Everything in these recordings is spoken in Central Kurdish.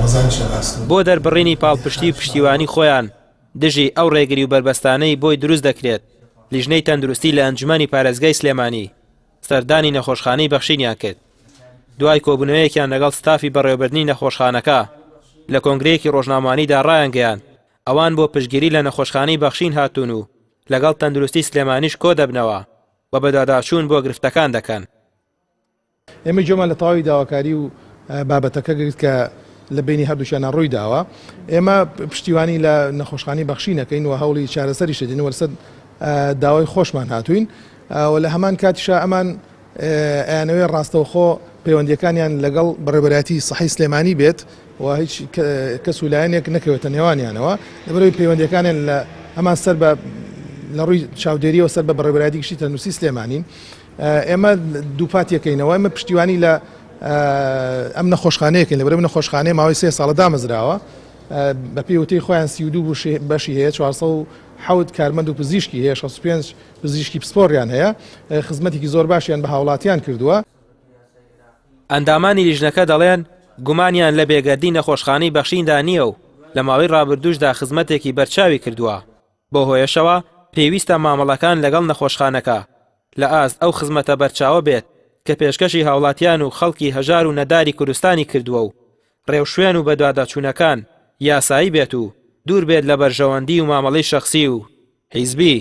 بۆ دەربڕینی پاڵپشتی و پشتیوانی خۆیان دژی ئەو ڕێگری و بەربەستانەی بۆی دروست دەکرێت، لیژنەی تەندروستی لە ئەنجومەنی پارێزگای سلێمانی سەردانی نەخۆشخانەی بەخشینیان کرد. دوای کۆبوونەوەیەکیان لەگەڵ ستافی بەڕێوەبردنی نەخۆشخانەکە، لە کۆنگرەیەکی ڕۆژنامەوانیدا ڕایانگەیاند، ئەوان بۆ پشتگیری لە نەخۆشخانەی بەخشین هاتوون و لەگەڵ تەندروستی سلێمانیش کۆدەبنەوە و بەدواداچوون بۆ گرفتەکان دەکەن. ئێمە گوێمان لە تەواوی داواکاری و بابەتەکە گرت کە لە بەینی هەردووکیانا ڕووی داوە. ئێمە پشتیوانی لە نەخۆشخانەی بەخشین ئەکەین و هەوڵی چارەسەریش دەدەین و لەسەر داوای خۆشمان هاتووین و لە هەمان کاتیشا ئەمان ئەیانەوێ ڕاستەوخۆ پەیوەندیەکانیان لەگەڵ بەڕێوەبەرایەتی سەحی سلێمانی بێت و هیچ کەس و لایەنێک نەکەوێتە نێوانیانەوە لەبەرەوەی پەیوەندیەکانیان لە ئەمان سەر بە لە ڕووی چاودێریەوە سەر بە بەڕێوەبەرایەتی گشتی تەندروستی سلێمانین. ئێمە دووپاتیەکەینەوە ئێمە پشتیوانی لە ئەم نەخۆشخانەیەکەین لەبەرئەم نەخۆشخانەیە ماوەی سێ ساڵە دامەزراوە بە پێی وتەی خۆیان 32 بەشی هەیە 407 کارمەند و پزیشکی هەیە 65 پزیشکی پسپۆڕیان هەیە خزمەتێکی زۆر باشیان بە هاوڵاتیان کردووە. ئەندامانی لیژنەکە دەڵێن، گومانیان لە بێگەردی نەخۆشخانەی بەخشیندا نییە و لە ماوەی ڕابردووشدا خزمەتێکی بەرچاوی کردووە. بەو هۆیەشەوە پێویستە مامەڵەکان لەگەڵ نەخۆشخانەکە لە ئاست ئەو خزمەتە بەرچاوە بێت کە پێشکەشی هاوڵاتیان و خەڵکی هەژار و نەداری کوردستانی کردووە و ڕێوشوێن و بەدواداچوونەکان یاسایی بێت و دوور بێت لە بەرژەوەندی و مامەڵەی شەخسی و حیزبی.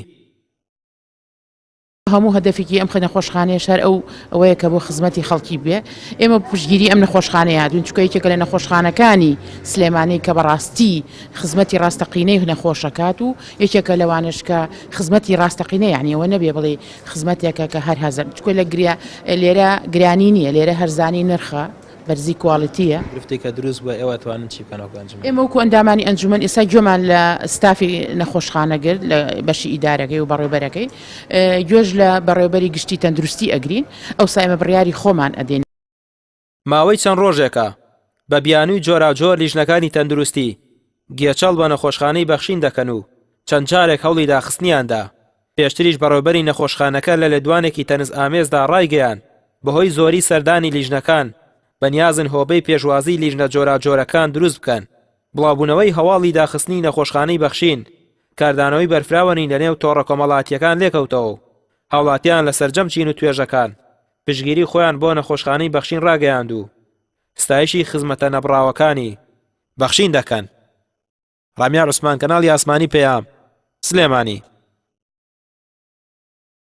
هەموو هەدەفێکی ئەم نەخۆشخانەیەش هەر ئەو ئەوەیە کە بۆ خزمەتی خەڵکی بێ. ئێمە پشتگیری ئەم نەخۆشخانەیە هاتووین چونکە یەکێکە لە نەخۆشخانەکانی سلێمانی کە بەڕاستی خزمەتی ڕاستەقینەی نەخۆشەکات و یەکێکە لەوانەش کە خزمەتی ڕاستەقینە یعنی ئەوە نەبێ بڵێ خزمەتێکە کە هەر هەزە چونکە لە گریا لێرە گرانی نییە لێرە هەرزانی نرخە بەرزی کواڵیتییە. گرفتێک کە دروست بووە ئێوە ئەتوانن چی بکەن وەکو ئەنجومەن؟ ئێمە وەکو ئەندامانی ئەنجومەن ئێستا گوێمان لە ستافی نەخۆشخانە گرت لە بەشی ئیدارەکەی و بەڕێوبەرەکەی گوێش لە بەڕێوبەری گشتی تەندروستی ئەگرین ئەوسا ئێمە بڕیاری خۆمان ئەدەین. ماوەی چەند ڕۆژێکە بە بیانووی جۆراوجۆر لیژنەکانی تەندروستی گێچەڵ بە نەخۆشخانەی بەخشین دەکەن و چەند جارێک هەوڵی داخستنیان دا، پێشتریش بەڕێوبەری نەخۆشخانەکە لە لێدوانێکی تەنزئامێزدا ڕایگەیاند، بەهۆی زۆری سەردانی لیژنەکان، بەنیازن هۆبەی پێشوازیی لیژنە جۆراوجۆرەکان دروست بکەن. بڵاوبوونەوەی هەواڵی داخستنی نەخۆشخانەی بەخشین، کاردانەوەی بەرفراوانی لەنێو تۆڕە کۆمەڵاتییەکان لێکەوتەوە و هاوڵاتیان لە سەرجەم چین و توێژەکان پشتگیری خۆیان بۆ نەخۆشخانەی بەخشین ڕاگەیاند و ستایشی خزمەتە نەبڕاوەکانی بەخشین دەکەن. ڕامیار عوسمان، کەناڵی ئاسمانی پەیام، سلێمانی.